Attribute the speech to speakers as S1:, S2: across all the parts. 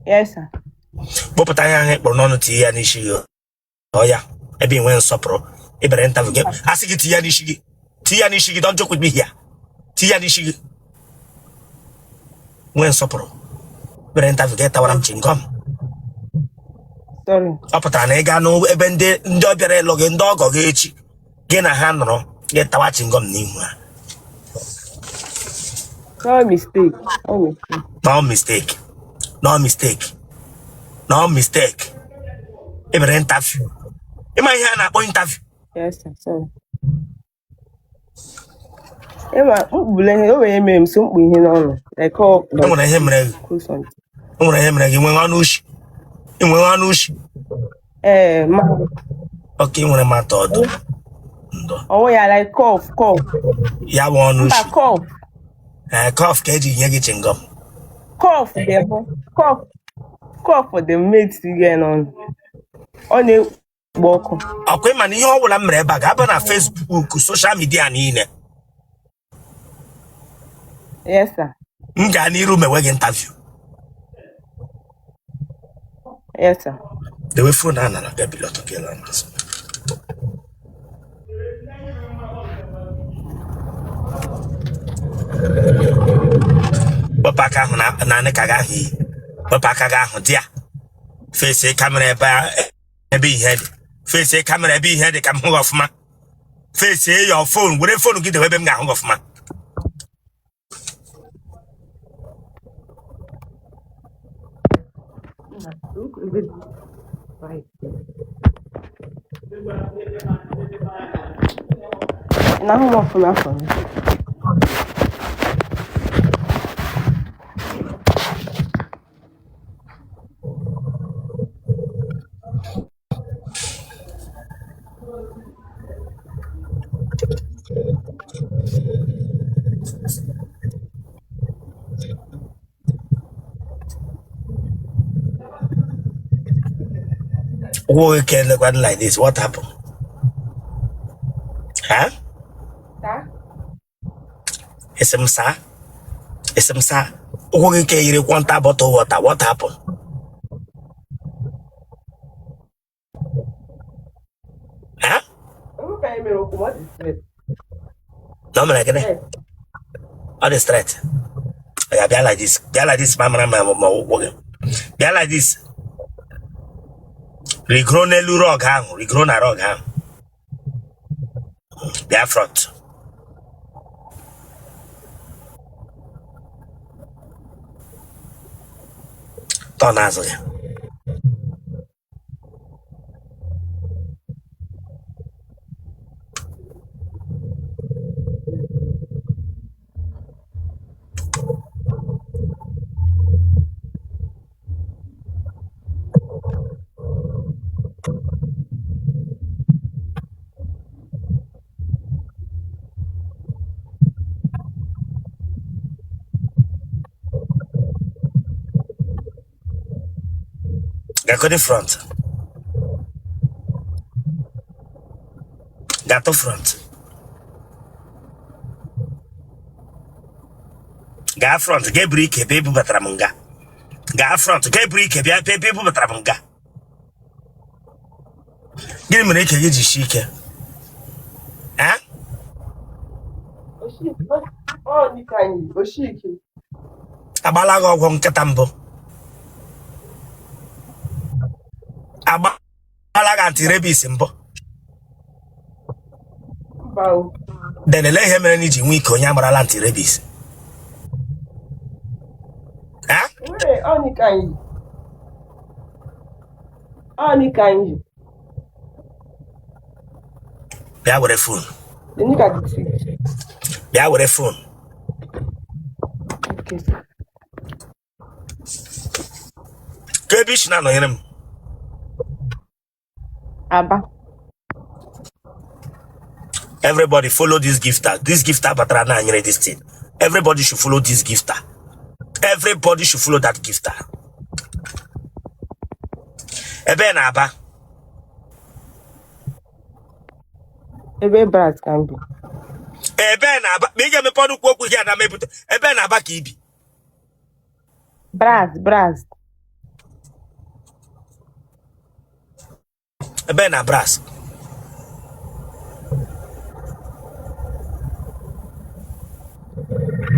S1: Yes, sir.
S2: Kpọpụta ihe ahụ ị kpọrọ n'ọnụ tinye ya n'isi gị. Ọ ya ebe ị nwee nsọpụrụ ị bịara interview gị a sị gị tinye ya n'isi gị, tinye ya n'isi gị. Don't joke with me here. Tinye ya n'isi gị, nwee nsọpụrụ. Bịara interview gị tawara m chewing gum.
S1: Sorry.
S2: Ọ pụtara na ị gaa n'ebe ndị ọ bịara ịlụ gị, ndị ọgọ gị echi, gị na ha nọrọ, gị tawa chewing gum n'ihu ha.
S1: No mistake. No mistake.
S2: No mistake, no mistake, no mistake. Ị bịara interview, ị ma ihe a na-akpọ interview?
S1: Yes, sir. Sorry. Ịma mkpụrụ ihe o nwere mere m so mkpu ihe n'ọnụ. Like ọ
S2: E nwere ihe mere gị?
S1: kwuo something.
S2: E nwere ihe mere gị? Nwere ọnụ ushi? Ị nwere ọnụ ushi?
S1: Ee, ma
S2: Okay, ị nwere mata ọdụ ndụ.
S1: Ọwụ ya like cough, cough.
S2: Ya bụ ọnụ
S1: Mba,
S2: ushi.
S1: cough.
S2: Ee, cough ka eji nye gị chewing gum.
S1: Cough dị bụ cough. Cough dị mmetụ gị n'ọnụ. Ọ na-ekpo ọkụ.
S2: Ọkwa ịma na ihe ọ bụla m mere ebe a ga-aba na Facebook, social media niile?
S1: Yes, sir.
S2: M gaa n'iru mewe gị interview.
S1: Yes, sir.
S2: Dewe phone a nara bịa bili ọtọ ka ịla ndụ. Wepụ aka ahụ na naanị ka gị ahụ iyi. Wepụ aka gị ahụ dị ya. Face camera ebe ihe dị. Face camera ebe ihe dị ka m hụ gị ọfụma. Face your phone, were phone gị dewe ebe m ga-ahụ gị ọfụma.
S1: Ị na-ahụ m ọfụma afọ m?
S2: Ụkwụ gị ka like this, what happened? Huh? Esi m saa, esi m saa, ụkwụ gị ka yiri kwọnta bottle water, what happened? Huh? Na o mere gịnị? Ọ dị straight. Ya bịa like this, bịa like this, ma mara ma ma ụkwụ gị. Bịa like this. Rigoro n'elu rug ahụ, rigoro na rug ahụ. Bịa front. Tọ n'azụ ya. Gakodi front. Gatụ front. Gaa front, gaa buru ike ebe ebubatara m nga. Gaa front, gaa buru ike bịa ebe ebubatara m nga. Gịnị mere ike gị ji sie ike? Eh? Agbala gị ọgwụ nkịta mbụ? Agbala gị anti-rabies mbụ? Then ele ihe mere na i ji nwee ike onye agbarala anti-rabies? Eh? Bịa were phone. Bịa were phone. Ka ebe i si na-anọnyere m?
S1: Aba.
S2: Everybody follow this gifter. This gifter batara na anyere this thing. Everybody should follow this gifter. Everybody should follow that gifter. Ebe na Aba.
S1: Ebe Brass ka m bi.
S2: Ebe na Aba. Ma ị ga-emepe ọnụ kwuo okwu gị ana mepụta. Ebe na Aba ka i bi.
S1: Brass, Brass.
S2: Ebe na Brass?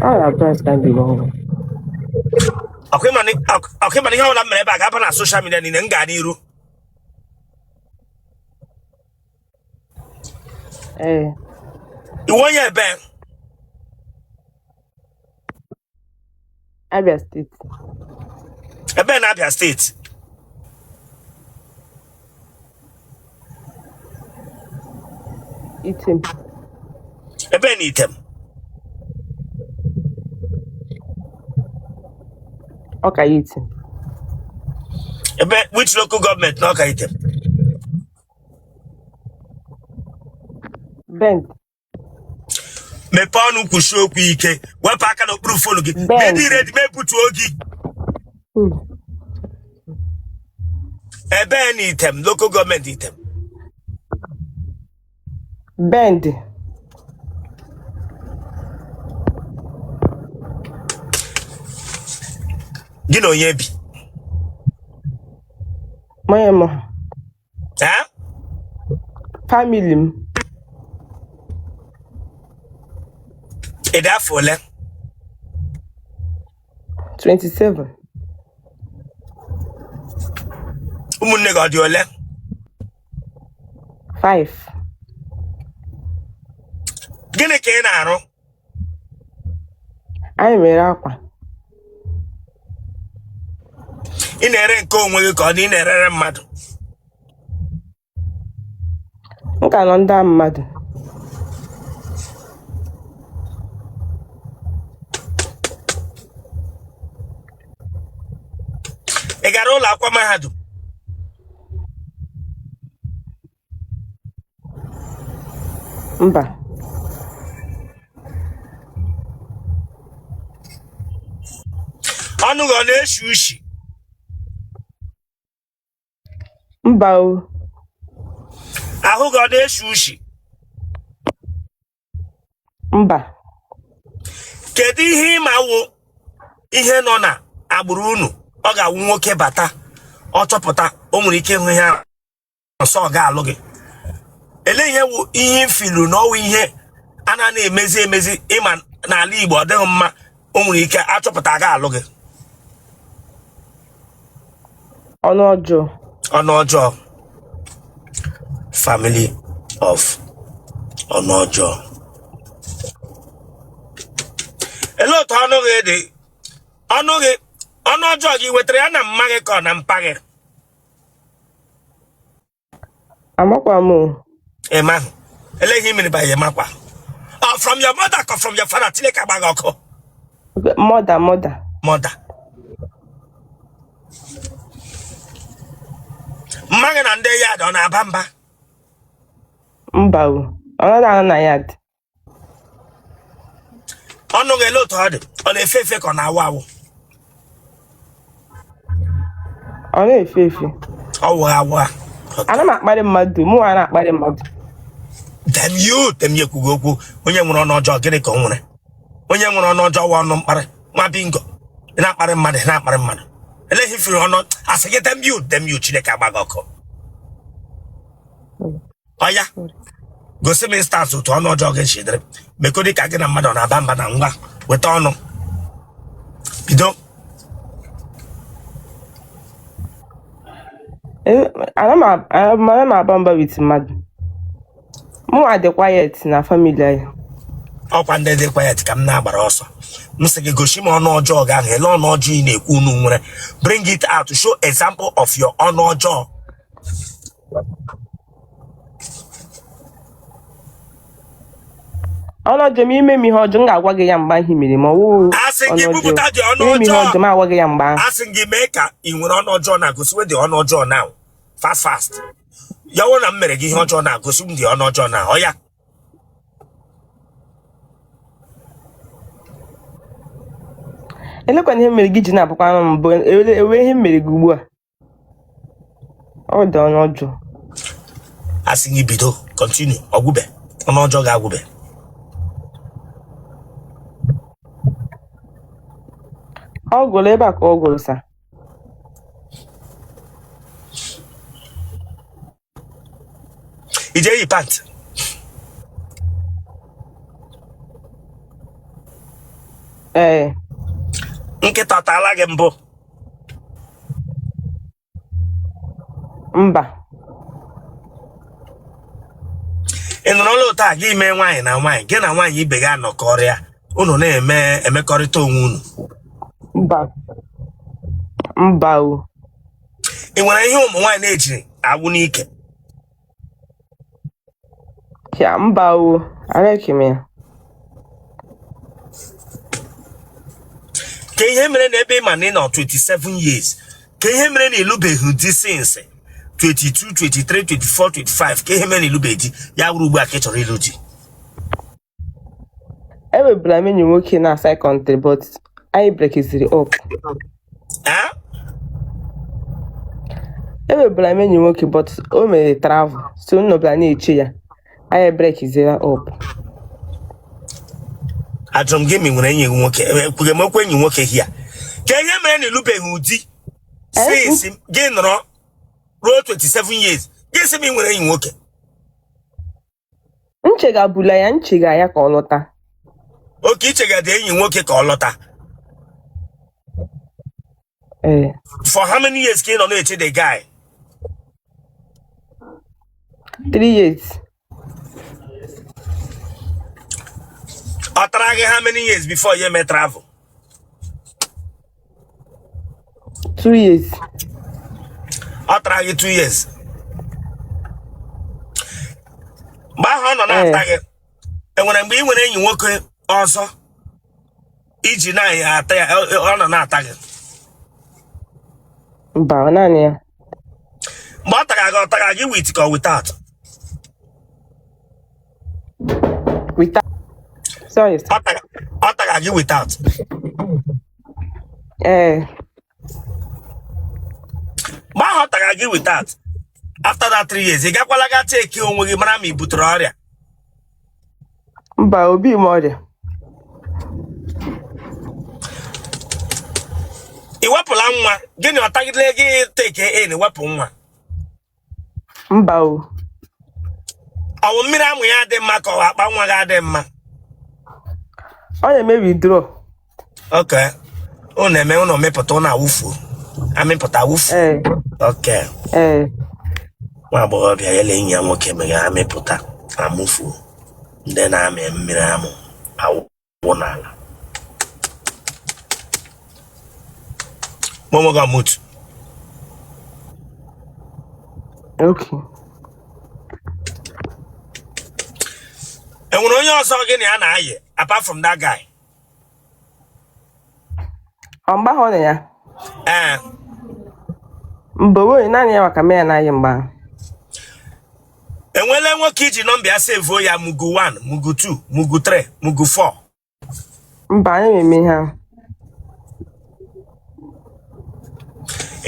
S1: Ọ na Brass ka m bi n'ọrụ.
S2: Ọkwa ịma na ihe ọbụla m mere ebe a ga-aba na social media niile m gaa n'iru.
S1: Ee.
S2: Ị wụ onye ebe?
S1: Abia State.
S2: Ebe na Abia State?
S1: Item.
S2: Ebe na Item?
S1: Ọka Item.
S2: Ebe which local government na Ọka Item?
S1: Bende.
S2: Mepee ọnụ kwusie okwu ike, wepụ aka n'okpuru phone gị.
S1: Bende.
S2: Dị ready, mebutuo gị. Ebe na Item, local government Item?
S1: Bende.
S2: Gị na onye bi?
S1: Manye m.
S2: Eh?
S1: Family m.
S2: Ị dị afọ ole?
S1: 27.
S2: Ụmụnne gị ọ dị ole?
S1: 5.
S2: Gịnị ka ị na-arụ?
S1: Anyị mere akwa.
S2: Ị na-ere nke onwe gị ka ọ dị ị na-erere mmadụ?
S1: M ka nọ ndị mmadụ.
S2: Ị gara ụlọ akwụkwọ mahadum?
S1: Mba.
S2: Ọnụ gị ọ na-eshi ushi?
S1: Mba o.
S2: Ahụ gị ọ na-eshi ushi?
S1: Mba.
S2: Kedu ihe ị ma wụ ihe nọ na agbụrụ unu ọ ga-awụ nwoke bata ọ chọpụta o nwere ike ịhụ ihe ọsọ ọ ga-alụ gị? Ele ihe wụ ihe ị feelu na ọ wụ ihe a na emezi emezi ị ma n'ala Igbo ọ dịghị mma, o nwere ike achọpụta a ga-alụ gị?
S1: Ọnụ ọjọọ.
S2: Ọnụ ọjọọ. Family of ọnụ ọjọọ. Elee otu ọnụ gị dị? Ọnụ gị, ọnụ ọjọọ gị wetara ya na mma gị ka ọ na mpa gị?
S1: Amakwa m o.
S2: Ị mahụ? Ele ihe i mere banye makwa? Ọ from your mother ka from your father? Chineke agba gị ọkụ.
S1: Mother, mother.
S2: Mother. Mma gị na ndị yard ọ na-aba mba?
S1: Mba o. Ọ naghị anọ na yard.
S2: Ọnụ gị ele otu ọ dị? Ọ na-efe efe ka ọ na-awụ awụ?
S1: Ọ na-efe efe.
S2: Ọ wụ awụ a.
S1: Ana m akparị mmadụ, mụ nwa na-akparị mmadụ.
S2: Damn you, damn you ekwughị okwu. Onye nwere ọnụ ọjọọ gịnị ka o nwere? Onye nwere ọnụ ọjọọ wụ ọnụ mkparị. Nwa bingo. Ị na-akparị mmadụ, ị na-akparị mmadụ. Ele ihe firi ọnụ asị gị damn you, damn you Chineke agba gị ọkụ. Ọya gosi m instance otu ọnụ ọjọọ gị si dịrị. Mekodi ka gị na mmadụ na-aba mba na ngwa weta ọnụ bido.
S1: Ana m aba mba with mmadụ. Mụnwa dị quiet na family anyị.
S2: Ọkwa ndị dị quiet ka m na-agbara ọsọ. M sị gị gosi m ọnụ ọjọọ gị ahụ. Ele ọnụ ọjọọ ị na-ekwu unu nwere? Bring it out, show example of your ọnụ ọjọọ.
S1: Ọnụ ọjọọ m, ime m ihe ọjọọ, m ga-agwa gị ya mgbe ahụ i mere ma ọ wụ
S2: Asị gị
S1: ọnụ ọjọọ.
S2: bupụta dị ọnụ
S1: Ime m ihe
S2: ọjọọ.
S1: ọjọọ, m agwa gị ya mgbe ahụ.
S2: Asị gị mee ka ị nwere ọnụ ọjọọ na gosiwe dị ọnụ ọjọọ now, fast fast. Ya wụ na m mere gị ihe ọjọọ na gosi m dị ọnụ ọjọọ na ọ ya.
S1: Elekwana ihe mere gị ji na-abụkwa m mbụ ewe ihe m mere gị ugbu a. Ọ dị ọnụ ọjọọ.
S2: Asị gị bido, continue, ọgwụbe ọnụ ọjọọ ga-agwụbe.
S1: Ọ gwụrụ ebe a ka ọ gwụrụ sa.
S2: I ji eyi pant?
S1: Ee.
S2: Nkịta ọ taala gị mbụ?
S1: Mba.
S2: Ị nọrọla otu a gị mee nwaanyị na nwaanyị, gị na nwaanyị ibe gị anọkọrịa, unu na-eme emekọrịta onwe unu?
S1: Mba. Mba o.
S2: Ị nwere ihe ụmụ nwaanyị na-eji awụ n'ike?
S1: Ya mba o. Alaiki m ya.
S2: Ka ihe mere na ebe ị ma na ị nọ 27 years, ka ihe mere na ị lụbeghị di since 22, 23, 24, 25, ka ihe mere na ị lụbeghị di, ya wụrụ ugbu a ka ị chọrọ ịlụ di?
S1: Enwebula m enyi nwoke na secondary, but anyị breakiziri up.
S2: Eh?
S1: Enwebula m enyi nwoke, but o mere travel, so m nọbụla na-eche ya. Anyị breakizira up.
S2: Ajụrụ m gị ma ị nwere enyi nwoke. Ekwughị m okwu enyi nwoke here. Ka ihe mere na ị lụbeghị di since gị nọrọ ruo 27 years, gị sị m ị nwere enyi nwoke?
S1: M chegabula ya, m chega ya ka ọ lọta.
S2: Okay, i chegada enyi nwoke ka ọ lọta?
S1: Ee.
S2: For how many years ka ị nọ na-eche the guy?
S1: 3 years.
S2: Ọ tara gị how many years before ya eme travel?
S1: 2 years.
S2: Ọ tara gị 2 years. Mgbe ahụ ọ nọ na-ata gị, enwere mgbe ị nwere enyi nwoke ọzọ iji na-ata ya, ọ nọ na-ata gị?
S1: Mba, ọ naanị ya.
S2: Mgbe ọ tara gị, ọ tara gị with ka ọ without?
S1: Without. Sorry, sir.
S2: Ọ tara gị without?
S1: Ee.
S2: Mgbe ahụ ọ tara gị without, after that 3 years, ị gakwala ga cheki onwe gị mara ma ị butere ọrịa?
S1: Mba, ebu m ọrịa.
S2: Ị wepụla nwa? Gịnị ọ tagidere gị take in wepụ nwa?
S1: Mba o.
S2: Ọ wụ mmiri amụ ya dị mma ka ọ wụ akpa nwa gị adị mma?
S1: Ọ na-eme withdraw.
S2: Okay, unu eme, unu mịpụta, unu awụfuo, amịpụta, awụfu?
S1: Ee.
S2: Okay.
S1: Ee.
S2: Nwa agbọghọbịa ya na enyi ya nwoke meghe, amịpụta, amụfuo, ndị na-amị mmiri amụ awụ n'ala. Mụ onwe gị ọmụtu.
S1: Okay.
S2: Enwere onye ọzọ gị na ya na-ayị apart from that guy?
S1: Ọ mgbe ahụ ọ na ya?
S2: Ee.
S1: Mba, onwe naanị ya maka mee ya na-ayị mgbe ahụ.
S2: Enwela nwoke iji nọmba ya sevuo ya, mugu 1, mugu 2, mugu 3, mugu 4?
S1: Mba, anyị na-eme ihe ahụ.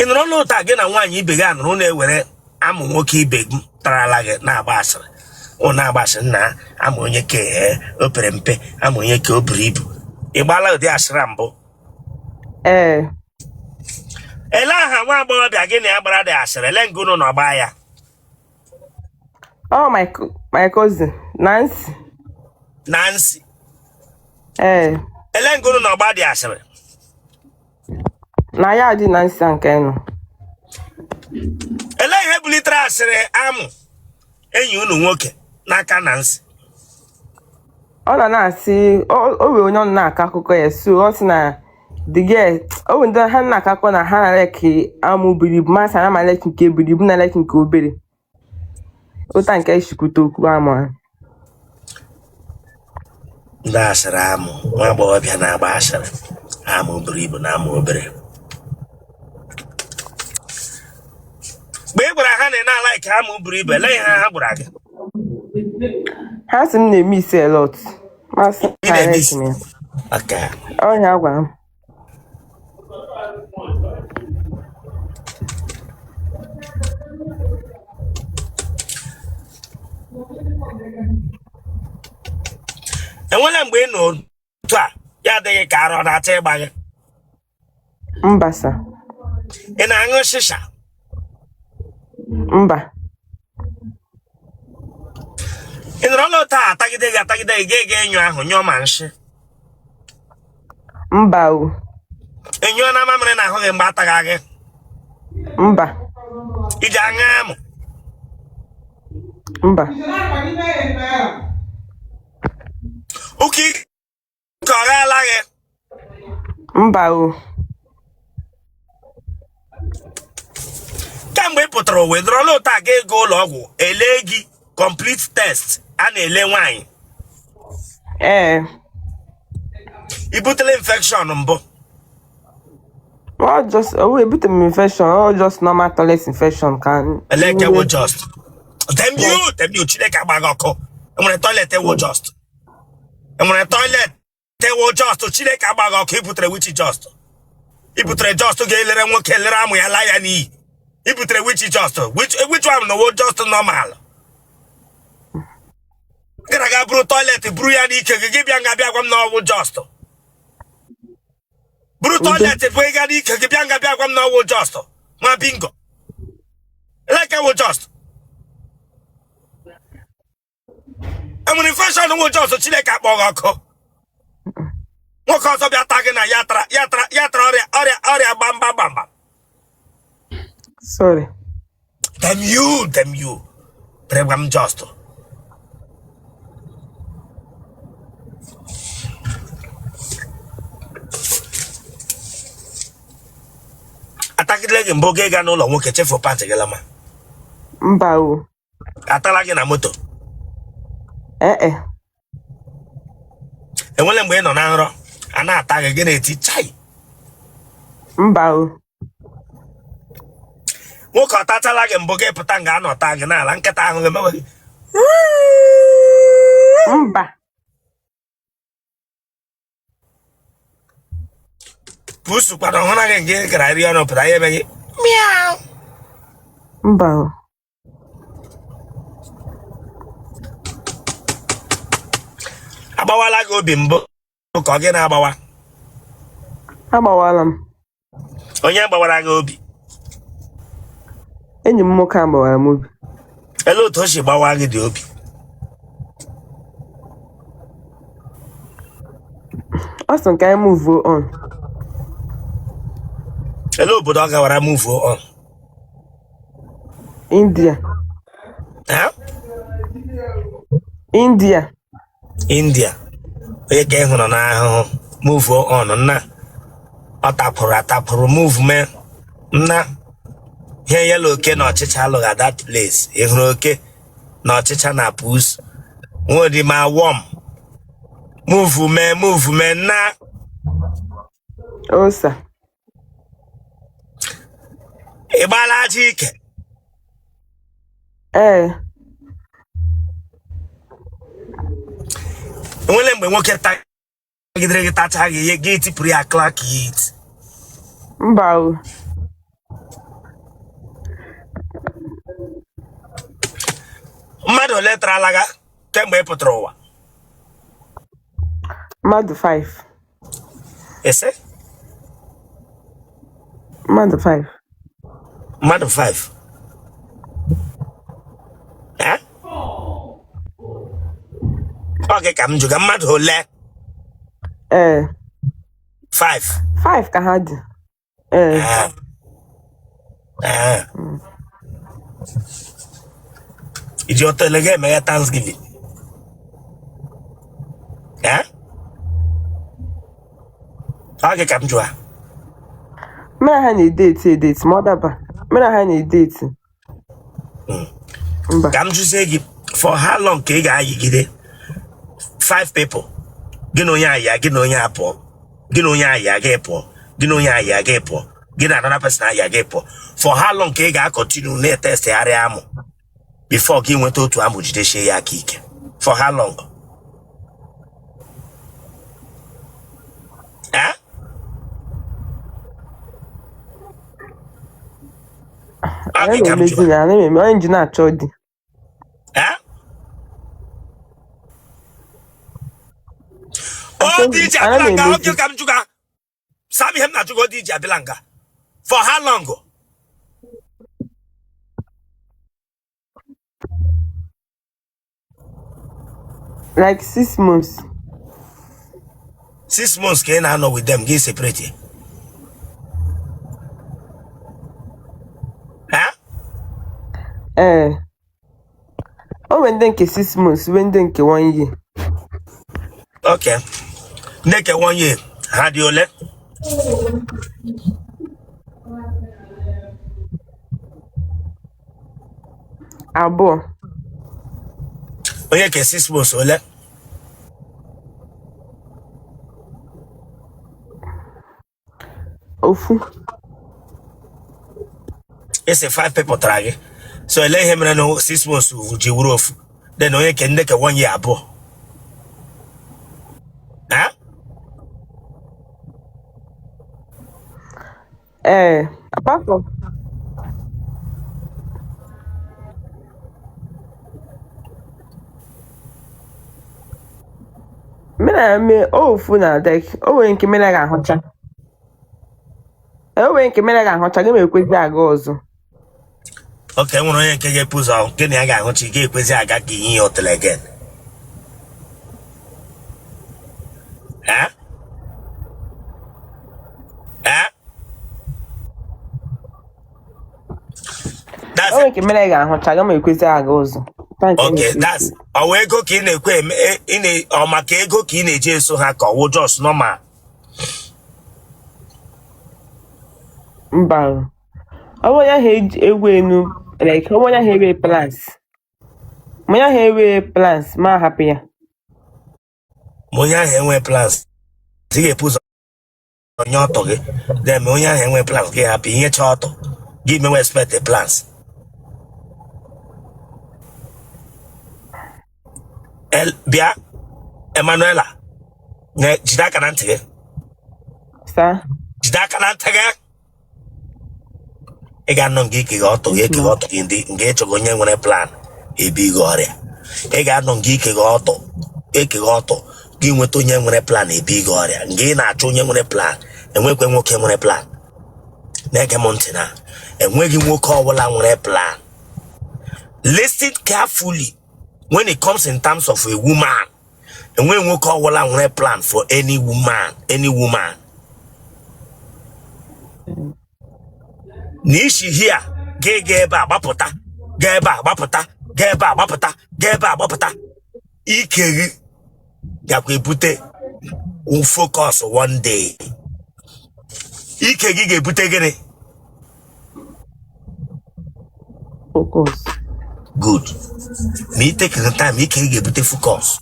S2: Ị nọrọ n'ụta gị na nwaanyị ibe gị anọrọ na-ewere amụ nwoke ibe gị tarala gị na-agba asịrị, ọ na-agba asịrị na amụ onye ke o pere mpe, amụ onye ke o buru ibu? Ị gbaala ụdị asịrị a mbụ?
S1: Ee.
S2: Ele aha nwa agbọghọbịa gị na ya gbara dị asịrị? Ele nga unu nọ gbaa ya?
S1: Oh, my cousin, Nancy.
S2: Nancy?
S1: Ee.
S2: Ele nga unu nọ gbaa dị asịrị?
S1: Na ya dị Nancy a nke nọ.
S2: Ele ihe bulitere asịrị amụ enyi unu nwoke n'aka Nancy?
S1: Ọ nọ na-asị o nwere onye ọ na-akọ akụkọ ya, so ọ sị na the girl, o nwere ndị ha na-akọ akụkọ na ha na-alike amụ buru ibu, masị na ma like nke buru ibu, na like nke obere. Ụta nke esikwute okwu amụ ahụ.
S2: Ndị asịrị amụ, nwa agbọghọbịa na-agba asịrị amụ buru ibu na amụ obere. Mgbe ị gwara ha na ị na-alike amụ buru ibu, ele ihe ha gwara gị?
S1: Ha sị m na-eme isi a lot, masị
S2: Ị
S1: ha
S2: na-eme
S1: like
S2: isi?
S1: m ya.
S2: Okay.
S1: Ọhịa gwara m.
S2: Enwela mgbe ị nọ otu a ya adịghị ka ara ọ na-achọ ịgba gị?
S1: Mba, sir.
S2: Ị na-aṅụ shisha?
S1: Mba.
S2: Ị nọrọla otu a atagide gị atagide gị ga enyo ahụ nyụọ ma nshị?
S1: Mba o.
S2: Ị nyụọ na mamịrị na ahụ gị mgbe ataghị gị?
S1: Mba.
S2: I ji aṅa amụ?
S1: Mba.
S2: Ụka ike ọ ghaala gị?
S1: Mba o.
S2: Kamgbe ị pụtara ụwa, ị nọrọla otu a ga ego ụlọ ọgwụ ele gị complete test a na-ele nwaanyị?
S1: Ee.
S2: I butela infection mbụ?
S1: Ọ just o ebute m infection, ọ just normal toilet infection ka
S2: Ele nke wụ just? Damn you, damn you, Chineke agba gị ọkụ. Enwere toilet wụ just? Enwere toilet wụ just? Chineke agba gị ọkụ. I butere which just? I butere just ga-elere nwoke lere amụ ya laa ya n'iyi. I butere which just? Which one na wụ just normal? Gara ga buru toilet buru ya n'ike gị, gị bịa nga bịa gwa m na ọ wụ just. Buru toilet bụ ịga n'ike gị bịa nga bịa gwa m na ọ wụ just. Nwa bingo, like wụ just. Enwere infection wụ just? Chineke akpọ gị ọkụ. Nwoke ọzọ bịa taa gị na ya tara ya tara ya tara ọrịa ọrịa ọrịa gbamgbam gbamgbam.
S1: Sorry.
S2: Damn you, damn you. Bịara gwa m just. Atagidele gị mbụ gị gaa n'ụlọ nwoke chefuo pant gị lama?
S1: Mba o.
S2: Atala gị na moto?
S1: Ee e.
S2: Enwele mgbe ị nọ na nrọ a na-ata gị, gị na-eti chai?
S1: Mba o.
S2: Nwoke ọ tachala gị mbụ gị pụta nga anọ taa gị n'ala, nkịta ahụ gị mewe gị?
S1: Mba.
S2: Pusu kwado ọhụrụ gị nke gara iri ọnụ pụta ya eme gị miau?
S1: Mba o.
S2: Agbawala gị obi mbụ ka ọ gị na-agbawa?
S1: Agbawala m.
S2: Onye gbawara gị obi?
S1: Enyi m nwoke a gbawara m obi.
S2: Elee otu o si gbawa gị dị obi?
S1: Ọ sị ka anyị move on.
S2: Elee obodo ọ gawara move on?
S1: India.
S2: Eh?
S1: India.
S2: India. Onye ka ị hụrụ n'ahụhụ move on nna ọ tapụrụ atapụrụ move mee nna ihe yela oke na ọchịcha alụghị that place. Ị hụrụ oke na ọchịcha na pus nwere ma worm move mee move mee nna.
S1: Osa.
S2: Ị gbaala aja ike?
S1: Ee.
S2: Enwele mgbe nwoke tagidere gị tacha gị ihe gị tipụrụ ya crack it?
S1: Mba o.
S2: Mmadụ ole tarala gị kemgbe ị pụtara ụwa?
S1: Mmadụ 5.
S2: Ise?
S1: Mmadụ 5.
S2: Mmadụ 5. Eh? Ọ gị ka m jụga, mmadụ ole?
S1: Ee.
S2: 5?
S1: 5 ka ha dị. Ee.
S2: Ee. Iji ọtọ ele ga emeghe Thanksgiving? Ee? Ọ gị ka m jụa.
S1: Mụ na ha na-edate edate ma ọ daba. Mụ na ha na-edate. Mba.
S2: Ka m jụzie gị, for how long ka ị ga-ayigide five people, gị na onye aya, gị na onye apụọ, gị na onye aya gị pụọ, gị na onye aya gị pụọ, gị na another person aya gị pụọ, for how long ka ị ga-acontinue na-etestigharị amụ before gị nweta otu amụ jidesie ya aka ike? For how long? Eh? Ọ
S1: Ana
S2: gị
S1: m
S2: ka m
S1: emezi
S2: jụrụ.
S1: na ana m eme onye ji na-achọ di.
S2: Eh? O
S1: Achọghị
S2: dị iji
S1: ana m
S2: abịala nga ọ
S1: emezi.
S2: gị ka m jụga. Sam, ihe m na-ajụ gị, ọ dị iji abịala nga for how long?
S1: Like 6 months.
S2: 6 months ka ị na-anọ with them, gị separate ha?
S1: Ee. O nwere ndị nke 6 months, nwee ndị nke one year.
S2: Okay, ndị nke one year ha dị ole?
S1: Abụọ.
S2: Onye nke 6 months ole?
S1: Ofu.
S2: Ị sị five people tara gị, so ele ihe mere na 6 months ji wuru ofu, then onye ke ndị ke one year abụọ ha?
S1: Ee, apart from me na eme ofu na like o nwere nke mere ga-ahụcha, o nwere nke mere ga-ahụcha gị ma ekwezi aga ọzọ.
S2: Okay, nwere onye nke ga-epu ụzọ gị na ya ga-ahụcha, ị ga-ekwezi aga ka ihe ya otele again? Eh? Eh? That's
S1: O nwere nke mere ga-ahụcha gị ma ekwezi aga ọzọ. Thank you.
S2: Okay, that's ọ wụ ego ka ị na-ekwe eme ị na ọ maka ego ka ị na-eji eso ha, ka ọ wụ just normal?
S1: Mba, ọ bụ onye ahụ egwu enu, like ọ bụ onye ahụ enwe plans, ma onye ahụ enwe plans, ma hapụ ya.
S2: Ma onye ahụ enwe plans, ị ga-epu ụzọ nye ọtọ gị, then ma onye ahụ enwe plans, gị hapụ inyecha ọtọ gị, mewe expect the plans. Bịa, Emanuela, jide aka na ntị gị.
S1: Sir.
S2: Jide aka na ntị gị. Ị ga-anọ nga ike gị ọtọ gị, eke gị ọtọ gị, ndị nga ịchọghị onye nwere plan ebi gị ọrịa. Ị ga-anọ nga ike gị ọtọ, eke gị ọtọ gị, nweta onye nwere plan ebi gị ọrịa. Nga ị na-achọ onye nwere plan, enwekwe nwoke nwere plan. Na-ege m ntị na enweghị nwoke ọbụla nwere plan. Listen carefully. When it comes in terms of a woman, enweghị nwoke ọbụla nwere plan for any woman, any woman. Na isi here ga gaa ebe a gbapụta, gaa ebe a gbapụta, gaa ebe a gbapụta, gaa ebe a gbapụta, ike gị gakwa ebute focus one day. Ike gị ga-ebute gịnị?
S1: Focus.
S2: Good. Ma ị take time, ike gị ga-ebute focus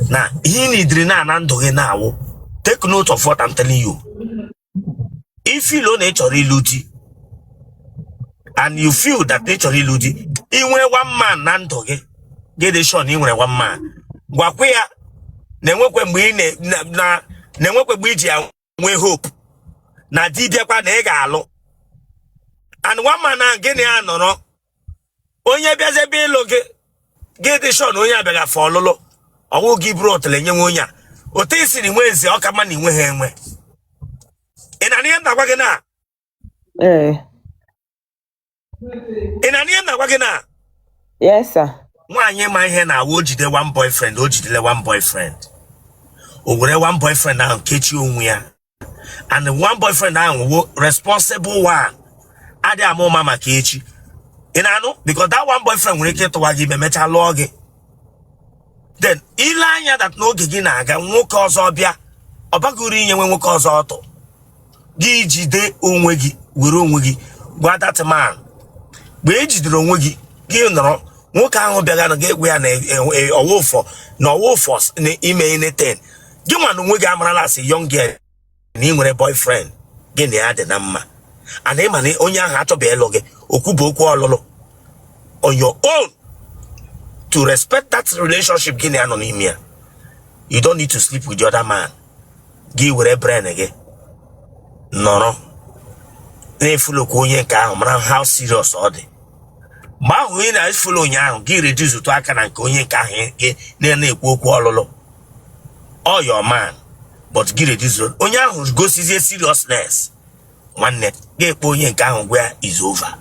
S2: na ihe ị nidiri na na ndụ gị na-awụ. Take note of what I'm telling you. If you na ị chọrọ ịlụ di and you feel that ị chọrọ ịlụ di, ị nwere one man na ndụ gị, gị dị sure na ị nwere one man, gwakwa ya na enwekwe mgbe ị na enwekwe mgbe iji ya nwee hope na di bịakwa na ị ga-alụ. And one man ahụ gị na ya nọrọ, onye bịazi ebe ịlụ gị, gị dị sure na onye abịaghị afọ ọlụlụ, ọwụ gị bụrụ otele nye nwe onye a. Otu i siri nwee eze, ọ ka mma na inwe ha enwe. Ị na ihe m na-agwa gị na
S1: Ee.
S2: Ị na ihe m na-agwa gị na
S1: Yes, sir.
S2: Nwaanyị ma ihe na-awụ o jide one boyfriend, o jidele one boyfriend, o were one boyfriend ahụ kechie onwe ya, and one boyfriend ahụ wo responsible one, adịghị ama ụma maka echi. Ị na-anụ? Because that one boyfriend nwere ike ịtụwa gị ime, mechaa lụọ gị. Then ile anya that n'oge gị na-aga, nwoke ọzọ bịa, ọ baghị uru inye nwe nwoke ọzọ ọtọ gị. Jide onwe gị, were onwe gị gwa that man. Mgbe e jidere onwe gị, gị nọrọ, nwoke ahụ bịaga gị egwu ya na ọwụfọ na ọwụfọ na ime anything. Gị nwa na onwe gị amarala as a young girl na ị nwere boyfriend, gị na ya dị na mma, and ị ma na onye ahụ achọbeghị ịlụ gị. Okwu bụ okwu ọlụlụ. On your own, to respect that relationship gị na ya nọ n'ime ya, you don't need to sleep with the other man. Gị were brain gị nọrọ na-efollowkwa onye nke ahụ, mara how serious ọ dị. Mgbe ahụ ị na-efollow onye ahụ, gị reduce ụtụ aka na nke onye nke ahụ gị na-ekwu okwu ọlụlụ. All your man, but gị reduce. Onye ahụ gosizie seriousness, nwanne, ga-ekpe onye nke ahụ, gwa ya is over,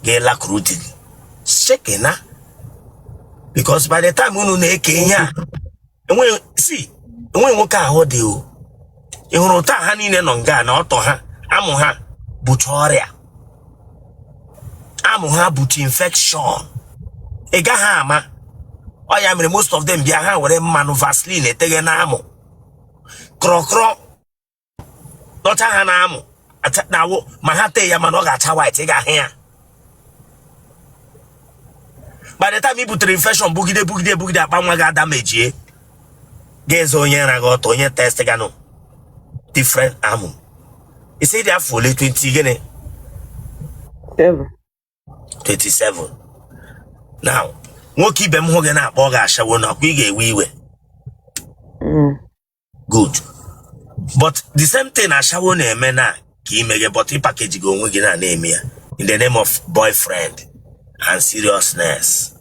S2: gị lakụrụ di gị shekena, because by the time unu na-eke ihe a Enweghị si enweghị nwoke ahụ dị o. Ị hụrụ taa ha niile nọ nga na ọtọ ha, amụ ha bucha ọrịa, amụ ha bucha infection, ị gaghị ama. Ọ ya mere most of them bịa, ha were mmanụ Vaseline eteghe na amụ, kọrọkọrọ dọcha ha na amụ na awụ, ma ha tee ya mana ọ ga-acha white, ị ga-ahụ ya. By the time i butere infection, bugide bugide bugide, akpa nwa gị adamejie, ga-eze onye ra gị ọtọ, onye test ganụ different amụ. Ị sị ị dị afọ ole? 20 gịnị?
S1: 7.
S2: 27. Now, nwoke ibe m hụ gị na-akpọ gị ashawo na ọkwa, ị ga-ewe iwe? Good. But the same thing ashawo na-eme na ka ime gị, but ị package gị onwe gị na na-eme ya in the name of boyfriend and seriousness.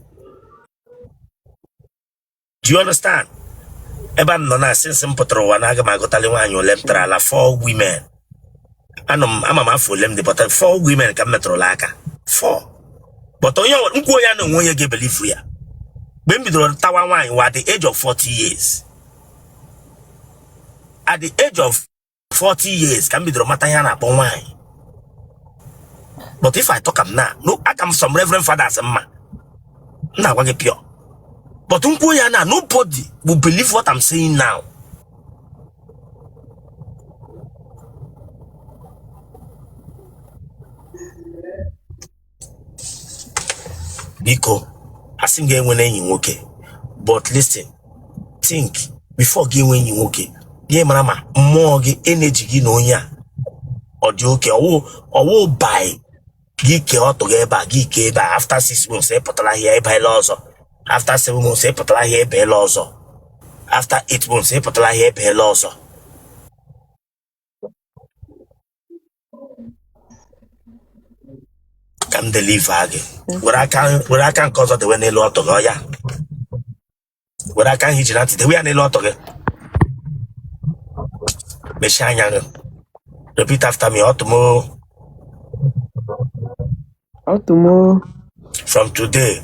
S2: Do you understand? Ebe a m nọ na since m pụtara ụwa na aga m agụtali nwaanyị ole m tarala, four women. Anọ m ama m afọ ole m dị, but four women ka m metụrụla aka, four. But onye nkwu onye a na onwe onye ga-ebelieve ya, mgbe m bidoro tawa nwaanyị wa at the age of 40 years. At the age of 40 years ka m bidoro mata ihe a na-akpọ nwaanyị. But if I talk am now, no, aka m some reverend fathers mma m na-agwa gị pure, but m kwuo ya na nobody will believe what I'm saying now. Biko, asị m gị enwena enyi nwoke, but listen, think before gị enwe enyi nwoke. Gị mara ma mmụọ gị, energy gị na onye a ọ dị okay. Ọwụ by gị kee ọtụ gị ebe a, gị kee ebe a, after 6 months ị pụtara ahịa ịbaela ọzọ, after 7 months ị pụtara ahịa ịbaela ọzọ, after 8 months ị pụtara ahịa ịbaela ọzọ. Ka m deliver gị, were aka nke ọzọ dewe n'elu ọtụ gị. Ọ ya, were aka ahụ iji na ntị dewe ya n'elu ọtụ gị. Mechie anya gị, repeat after me: ọtụ m.
S1: Ọtụ m.
S2: From today,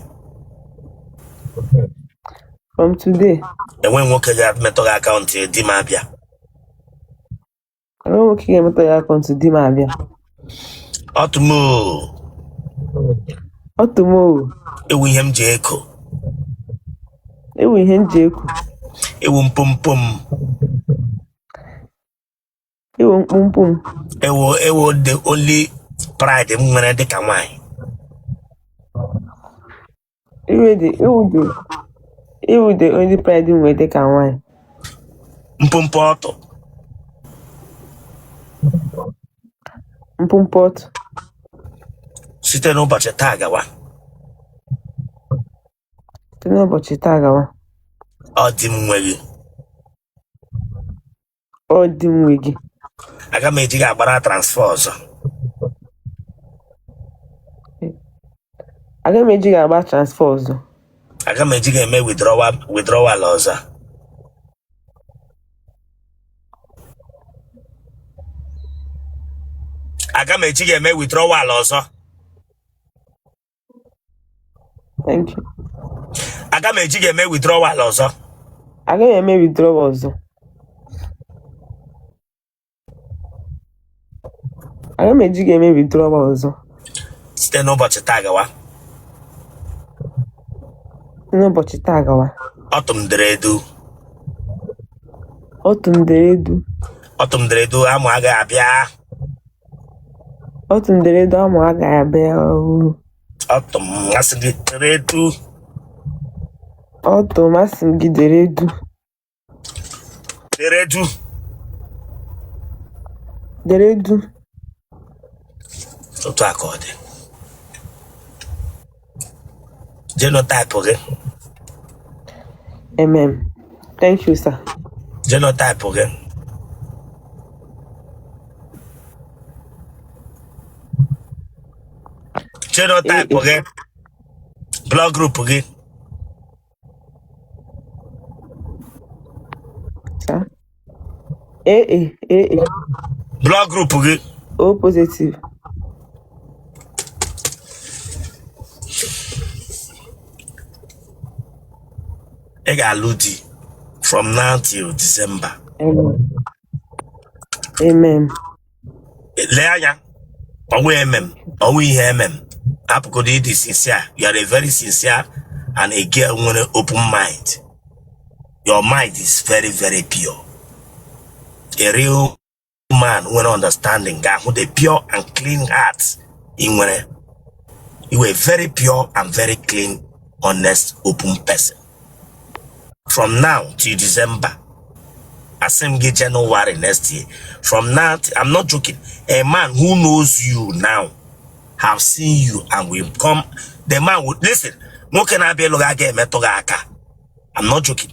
S1: From today,
S2: enwe nwoke ga-emetụ gị aka until di m abịa.
S1: Enwe nwoke ga-emetụ ya aka until di m abịa.
S2: Ọtụ m.
S1: Ọtụ m.
S2: Ewu ihe m ji eko.
S1: Ewu ihe m ji ekwu.
S2: Ewu mpompo m.
S1: Ewu mkpụmkpụ m.
S2: Ewu the only pride m nwere dịka nwaanyị.
S1: Ewu the only pride m nwere dịka nwaanyị.
S2: Mpompo ọtụ.
S1: Mpompo ọtụ.
S2: Site n'ụbọchị taa gawa,
S1: Site n'ụbọchị taa gawa,
S2: ọ di m nwe gị.
S1: Ọ di m nwe gị.
S2: Aga m eji gị agbara transfer ọzọ.
S1: Aga m eji gị agba transfer ọzọ.
S2: Aga m eji gị eme withdrawal ọzọ. Aga m eji gị eme withdrawal ọzọ.
S1: Thank you.
S2: Aga m eji gị eme withdrawal ọzọ.
S1: Agaghị eme withdrawal ọzọ. Aga m eji gị eme withdrawal ọzọ.
S2: Site n'ụbọchị taa gawa,
S1: Site n'ụbọchị taa gawa,
S2: ọtụ m dere edu.
S1: Ọtụ m dere edu.
S2: Ọtụ m dere edu, amụ agaghị abịa.
S1: Ọtụ m dere edu, amụ agaghị abịa oo.
S2: Ọtụ m, asị gị dere edu.
S1: Ọtụ m, asị m gị dere edu.
S2: Dere edu.
S1: Dere edu.
S2: Otu a ka ọ dị. Genotype gị?
S1: MM. Thank you, sir.
S2: Genotype gị? Genotype
S1: AA.
S2: gị? Blood group gị?
S1: Sir. AA. AA.
S2: Blood group gị?
S1: O positive.
S2: Ị ga-alụ di. From now till December.
S1: Amen. Amen.
S2: Lee anya, ọnwa emem, ọnwa ihe emem. Hapụgodo ịdị sincere. You are a very sincere and a girl nwere open mind. Your mind is very, very pure. A real man nwere understanding ga-ahụ the pure and clean heart ị nwere. You were very pure and very clean, honest, open person. From now till December, asị m gị January next year. From now, I'm not joking. A man who knows you now, have seen you and will come. The man will listen. Nwoke na-abịa ịlụ gị aga emetụ gị aka. I'm not joking.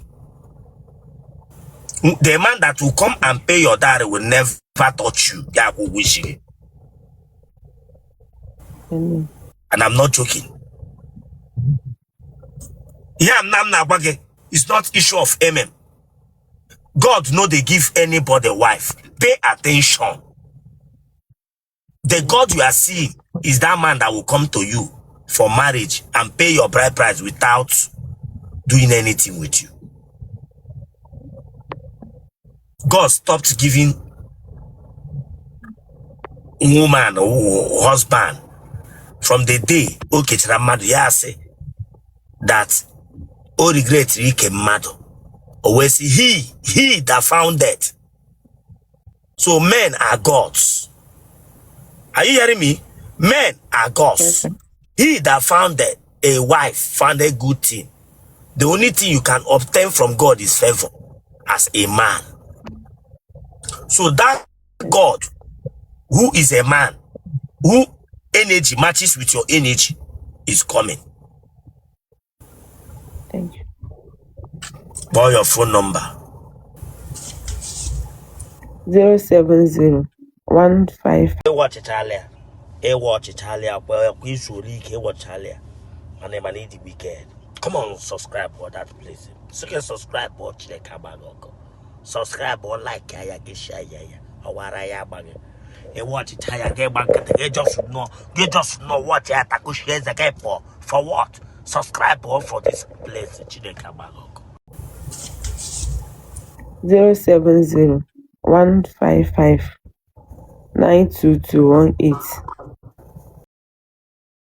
S2: The man that will come and pay your dowry will never touch you. Ya akwụ ụgwọ isi gị.
S1: Amen.
S2: And I'm not joking. Ihe a m na-agwa gị is not issue of amen. God no dey give anybody wife. Pay attention. The God you are seeing is that man that will come to you for marriage and pay your bride price without doing anything with you. God stopped giving woman or husband from the day o kechara mmadụ, ya asị that o regret ike mmadụ, o wee sị he that found it. So men are gods. Are you hearing me? Men are
S1: Yes,
S2: gods.
S1: sir.
S2: He that found a wife found a good thing. The only thing you can obtain from God is favor as a man. So that God who is a man, who energy matches with your energy, is coming.
S1: Thank you.
S2: Call your phone number.
S1: 070 15.
S2: Ịwọchichala ya, ịwọchichala ya kwa kwa izuola ike, ịwọchichala ya, mana ịdị wicked. Come on, subscribe for that place. Sị subscribe ọ, Chineke agbaghị ọkụ. Subscribe ọ, like ya, gị share ya, ya ọwara ya agbaghị. Ịwọchicha ya, gị gba nkịtị, gị just nọ, gị just nọ watch ya, takushie eze gị pụọ. For what? Subscribe ọ for this place. Chineke agbaghị ọkụ.
S1: 070 155 92218.